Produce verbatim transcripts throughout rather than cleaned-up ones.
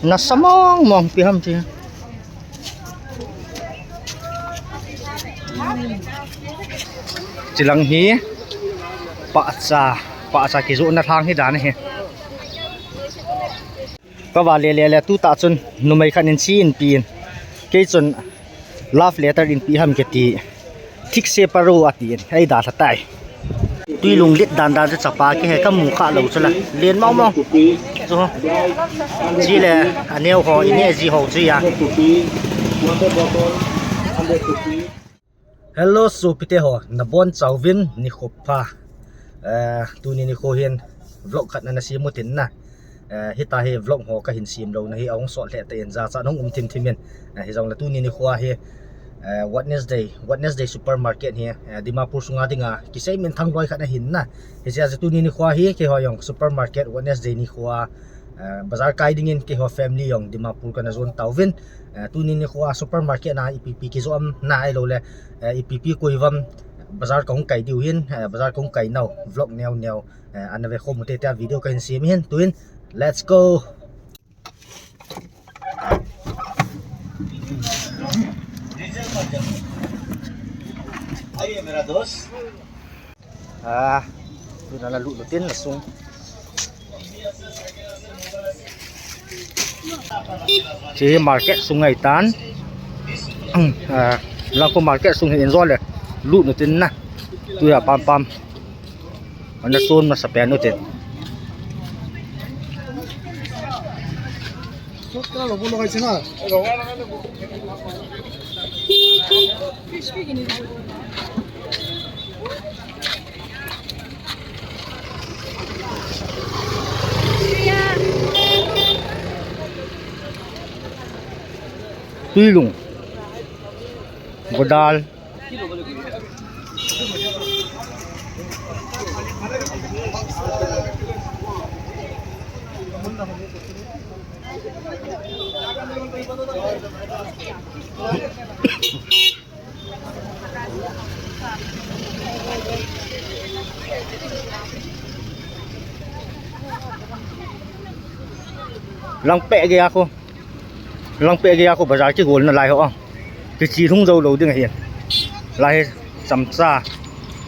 Nasa mong mong pi ham chi. Chilang hi pahcha, pahcha kijohna lhang hi dan hi. Ka va le le le tu ta chun numei khat in chi in pi in. Kei chun love letter in pi ham kiti. Thik se paru ati in. Ei da lha tai. Tui lung lit dan dan se chapa ke he ka mu kha lo chula. Len mau mau. Chu. Chi le aneo ho ine ji ho chu ya. Hello, sopite ho, nabon chauvin nikho pha. Eh, tuni nikho hin vlog khat na na siam u tin na. Eh, hita hi vlog ho ka hin siam lo na hi ahung sot lheh ta in ja cha nong um thim thim in. Eh, hi jong le tuni nikho hi, eh, Wednesday, Wednesday supermarket hi, eh, Dimapur sunga dinga kisei minthang loi khat na hin na. Hi sia tuni nikho hi keiho jong supermarket Wednesday nikho, eh, bazar kai ding in keiho family jong Dimapur ka na jon tauvin. Eh, tuni nikho a supermarket na ipi pi kijoh am na ai lo le, eh, ipi pi koi vam bazar ka hung kai diu hin, eh, bazar ka hung kai nau vlog neo neo, eh, ana ve khom u te tia video ka hin siam hin tuin. Let's go. Ah, tuna la lut lut in la sung. Chi market sung ngai tan. Ah, la ko market sung hi enjoy le. Lut lut in na. Tuya pam pam. Ana sun masa pen u tin. Tuilung. Godal. Lang peh gei a khu. Lang peh gei a khu bazar kigolna lai ho a. Kichi lhung jou lou ding ahi. Lai hi chamcha.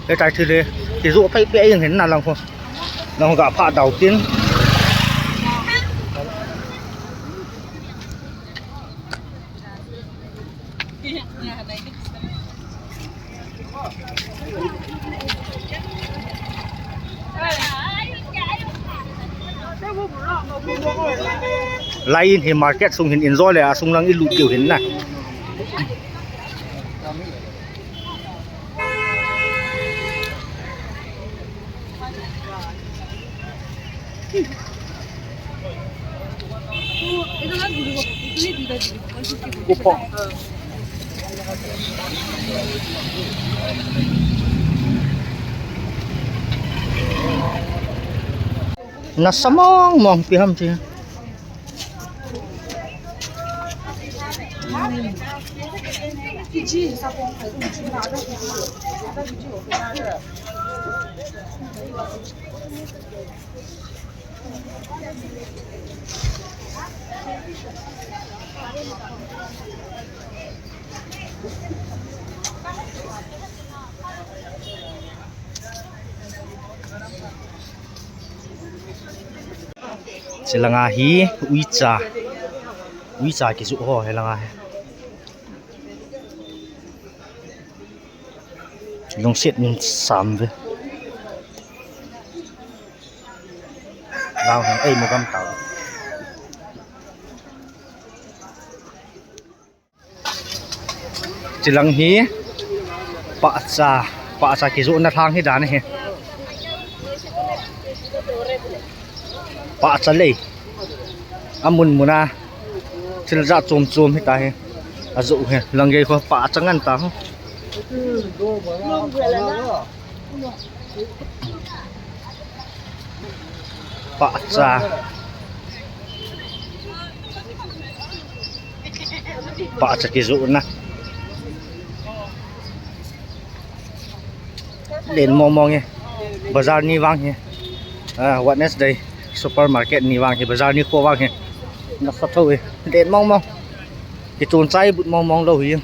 Hitia thil hi kijoh phei peh jeng hin na lang khu. Lang khu ga pha dau tin. Lai in hi market sung hin enjoy le a sung lang i lut diu hin na. Nasa mong mong pi ham chi. Chilanga hi uicha, uicha kijoh ho helanga hi. Lungset min sam ve. Lau hang ei mo gam tau. Chilang hi pahcha, pahcha kijohna lhang hi dan hi. Pahcha lei. Amun muna thil jat chom chom hita hi. Ajoh hi lang gei kho pahcha ngan ta ho. Pahcha. Pahcha kijohna. Len mong mong e. Bazar ni vang hi. Ah, Wednesday supermarket ni vang hi. Bazar nikho vang hi. Nasa tho e. Den mong mong. Kichon chai but mong mong lou hi.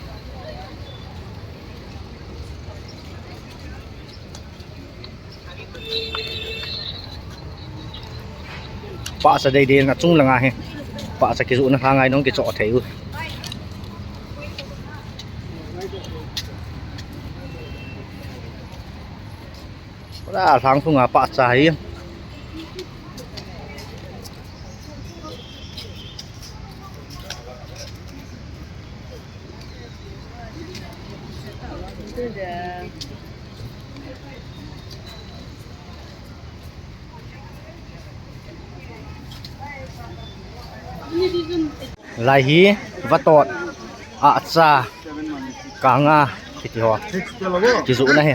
Pahcha dei dei na chung langa hi. Pahcha kijoh na lha ngai nong kichoh thei u. Pura lhang sunga pahcha hi. Lai hi vatot, ahcha, kanga kiti ho kijoh na hi.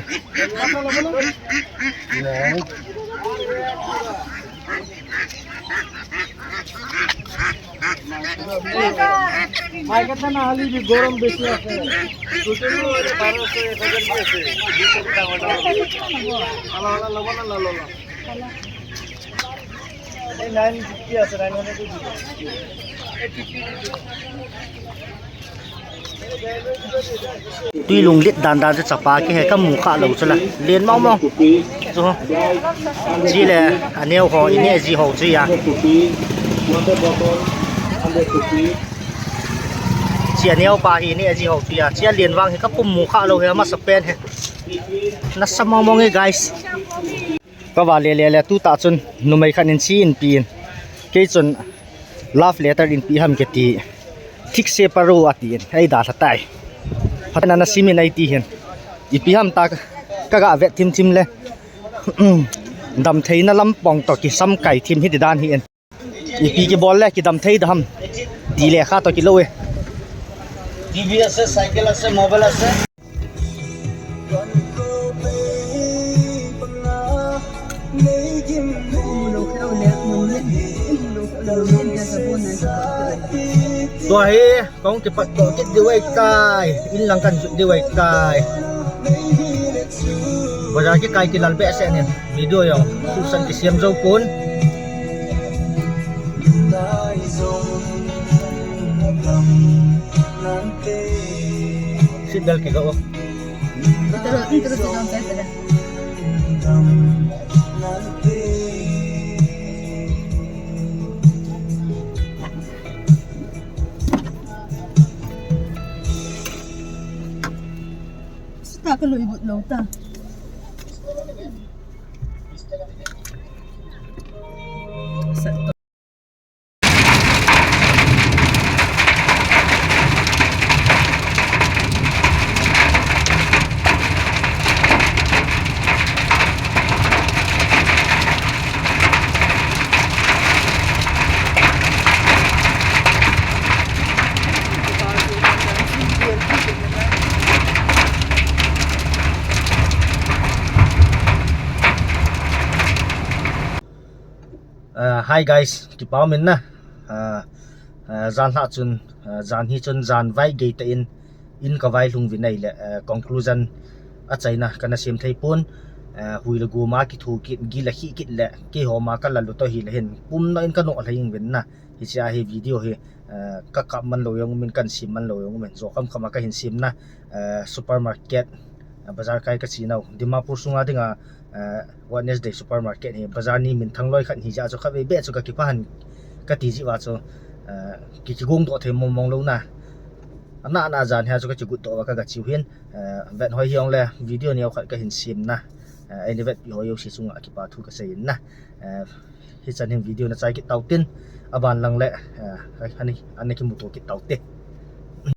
ভাই, কত না হলে কি গরম বেশি আছে? দুশো নিবো, বারোশো, এক হাজার কি আছে? আলা, আলা, লবো না, লা, লা, লা। এই নাইন ফিফটি আছে, নাইন হান্ড্রেড দিব। Tui lunglet dan dan chu chapa kihe kamu kha lou chu la. Len mong mong. Chu. Chi le, aneo ho, ineh ji ho chu ya. Chi aneo pa hi ineh ji ho chu ya. Chi alen vang hi kapum mu kha lou hi, amasa pen hi. Nasa mong mong e, guys. Kava le le le, tuta chun numei khat in chi in pi in. Kei chun love letter in pi ham kiti. Thik se paro ati in. Ei da tha tai. Phatna na sim in ei ti hin. Ipi ham ta ka ga vet thim thim le. Dam theina lampong to kisam kai thim hi ti dan hi in. Ipi kibol le kidam thei dam. Ti le kha to kilo e. TV আছে, চাইকেল আছে, মোবাইল আছে। Tua hi, kong kipat to kit diu ai tai, in lang kan jut diu ai tai. Bazar kikai kilal behseh nin, video jong suhsan kisiam jou pon. Seat belt kiga o. Sita ka lui but lou ta. Ah, hi guys, kipa um in na. Ah, ah, jan lha chun, ah, jan hi chun jan vai gei ta in, in ka vai lhung vin ahile, ah, conclusion a chaina kana sem thei pon. Ah, hui le gum a kithu kit, gil a khi kit le, keiho ma ka la lut to hile hin, pum no in ka no lha ing vin na. Hiche a hi video hi, ah, ka kap man lou jong um in, kan sem man lou jong um in, jo kham kham a ka hin sem na. Ah, supermarket, ah, bazar kai ka chi nau. Dimapur sunga dinga, ah, Wednesday supermarket hi bazar ni minthang loi khat hi jeh chu khatvei beh chu ka kipah han ka ti jeh uva chu, ah, ki, kigong doh thei mong mong lou na. Ana, ana jan hi a chu ka kigut doh uva ka ga chiu hin, ah, vet hoi hi ong le video neo khat ka hin sem na. Ah, eini vetpi ho jouse chunga kipa thu ka sei in na. Ah, hichan hin video na chai kit tau tin, aban lang le, ah, ani, ani kimuto kit tau te.